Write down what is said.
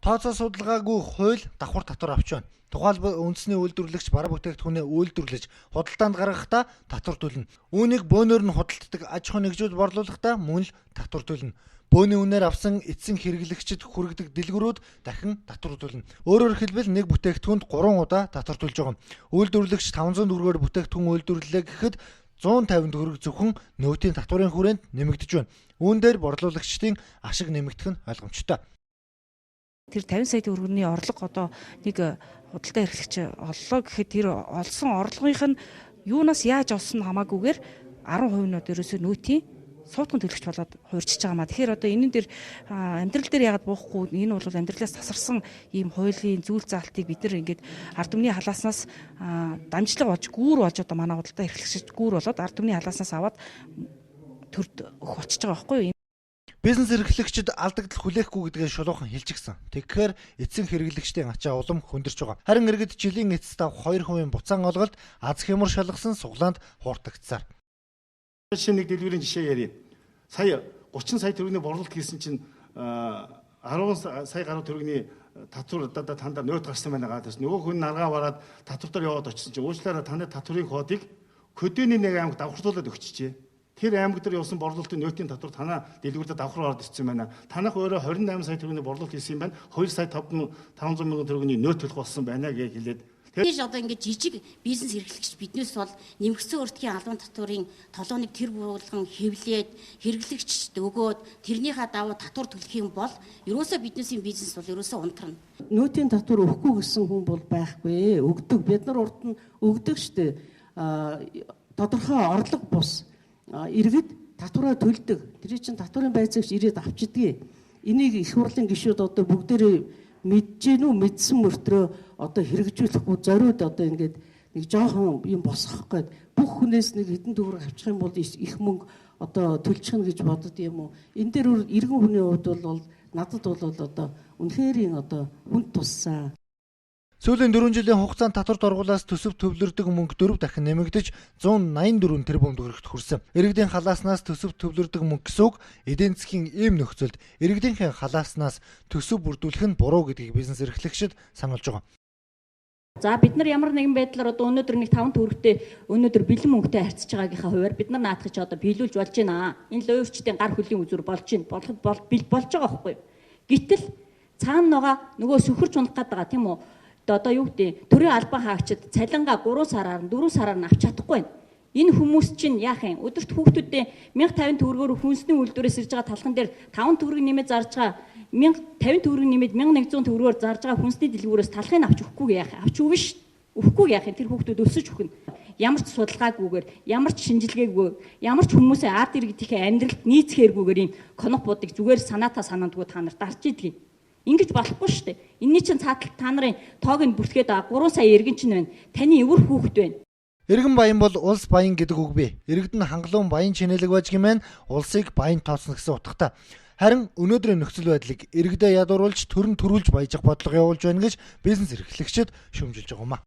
Тооцоо судалгаагүй хууль давхар татвар авч байна. Тухайлбал, үндэсний үйлдвэрлэгч бараа бүтээгдэхүүнээ үйлдвэрлэж, худалдаанд гаргахдаа татвар төлнө. Үүнийг бөөнөр нь худалддаг аж ахуйн нэгжүүд борлуулахдаа мөн л татвар төлнө. Бөөний үнээр авсан эцсийн хэрэглэгчид хүргэдэг дэлгүүрүүд дахин татвар төлнө. Өөрөөр хэлбэл, нэг бүтээгдэхүүнд 3 удаа татвар төлж байгаа. Үйлдвэрлэгч 500 төгрөгөөр бүтээгдэхүүн үйлдвэрлэлээ гэхэд 150 төгрөг зөвхөн нөөтийн татварын хүрээнд нэмэгдэж байна. Үүн дээр борлуулагчдын ашиг нэмэгдэх нь ойлгомжтой. Тэр 50 сая төгрөгийн орлого одоо нэг худалдаа эрхлэгч оллоо гэхэд тэр олсон орлогынх нь юунаас яаж олсон нь хамаагүйгээр 10% нь одоо ерөөсөө нөөтийн суутхан төлөгч болоод хуурчиж байгаа маа. Тэгэхээр одоо энэ дээр амьдрал дээр яагаад буухгүй, энэ бол амьдралаас тасарсан ийм хуулийн зүйл заалтыг бид нар ингээд ард түмний халааснаас дамжлага болж, гүүр болж, одоо манай худалдаа эрхлэгч гүүр болоод ард түмний халааснаас аваад төрд өгөх болчихж байгаа байхгүй юу? Бизнес эрхлэгчид алдагдал хүлээхгүй гэдгээ шулуухан хэлчихсэн. Тэгэхээр эцсийн хэрэглэгчдийн ачаа улам хөндөрч байгаа. Харин иргэд жилийн эцэст авах 2% буцаан олголт аз хямар шалгасан суглаанд хууртагдсаар. Жишээ, нэг дэлгүүрийн жишээ ярья. Сая 30 сая төгрөгийн борлуулалт хийсэн чинь 10 сая гаруй төгрөгийн татвар одоо тандаа нөөт гарсан байна гаа. Нөгөө хүн наргаа бараад татвар дээр яваад очисон чинь уучлаарай, таны татврын кодыг Көдөөний нэг аймагт давхардуулаад өгчжээ. Тэр аймаг дээр явсан борлуулалтын нөөтийн татвар танаа дэлгүүрдээ давхар ороод ирсэн байна. Танах өөрөө 28 сая төгрөгийн борлуулалт хийсэн юм байна. 2 сая 500 мянган төгрөгийн нөөт төлөх болсон байна гэж хэлээд. Тэгэж одоо ингээд жижиг бизнес эрхлэгч биднээс бол нэмэгдсэн өртгийн албан татварын толгойг тэр болгон хэвлээд, хэрэглэгчд өгөөд, тэрнийхээ дагуу татвар төлөх юм бол ерөөсөө биднээсийн бизнес бол ерөөсөө унтарна. Нөөтийн татвар өгөхгүй гэсэн хүн бол байхгүй. Өгдөг. Бид нар урд нь өгдөг штэ. Тодорхой орлого бус иргэд татвараа төлдөг. Тэр чинь татварын байцаагч ирээд авчдгийг. Энийг их хурлын гишүүд одоо бүгдээрээ мэдэж гэнэ үү, мэдсэн мөртрөө одоо хэрэгжүүлэхгүй зориуд одоо ингээд нэг жоохон юм босгох гээд бүх хүнээс нэг хэдэн төгрөг авчих юм бол их мөнгө одоо төлчих гэж бодод юм уу? Энэ дээр иргэн хүний хувьд бол надад бол одоо үнэхээр одоо хүнд туссан. Сүүлийн 4 жилийн хугацаанд татвар торгуулиас төсөв төвлөрдөг мөнгө 4 дахин нэмэгдэж, 184 тэрбум төгрөгт хүрсэн. Иргэдийн халааснаас төсөв төвлөрдөг мөнгө гэсэн үг. Эдийн засгийн ийм нөхцөлд иргэдийнхээ халааснаас төсөв бүрдүүлэх нь буруу гэдгийг бизнес эрхлэгчид сануулж байгаа. За, бид нар ямар нэгэн байдлаар одоо өнөөдөр нэг 5 төгрөгтэй өнөөдөр бэлэн мөнгөтэй харьцаж байгаагийнхаа хувиар бид нар наадах чи одоо биелүүлж болж байна. Энэ луйварчдын гар хөлийн үзүүр болж байна. Болоход болж байгаа байхгүй юу? Гэтэл цаана байгаа нөгөө сөхөрч унах гээд байгаа, тийм үү? Одоо юу гэдэг, төрийн албан хаагчид цалингаа 3 сараар, 4 сараар нь авч чадахгүй байна. Энэ хүмүүс чинь яах юм? Өдөрт хүүхдүүдээ 1050 төгрөгөөр хүнсний үйлдвэрээс ирж байгаа талхан дээр 5 төгрөг нэмээд зарж байгаа, 1050 төгрөг нэмээд 1100 төгрөгөөр зарж байгаа хүнсний дэлгүүрээс талхыг авч өгөхгүй яах юм? Авч өгнө ш. Өгөхгүй яах юм? Тэр хүүхдүүд өсөж өгнө. Ямар ч судалгаагүйгээр, ямар ч шинжилгээгүй, ямар ч хүмүүсийн ард иргэдийнхээ амьдралд нийцхээргүйгээр ийм конопуудыг зүгээр санаатаа санаандгүй та нар дарж идэг юм. Ингэж болохгүй шүү дээ. Энийний чинь цаатал та нарын тоог нь бүртгээд байгаа 3 сая иргэн чинь байна. Таны эвэр хүүхэд байна. Иргэн баян бол улс баян гэдэг үг бий. Иргэд нь хангалуун баян чинээлэг байж гэмээр улсыг баян тооцно гэсэн утгатай. Харин өнөөдрийн нөхцөл байдлыг иргэдээ ядууруулж, төрөн төрүүлж баяжих бодлого явуулж байна гэж бизнес эрхлэгчид шүүмжилж байгаа юм а.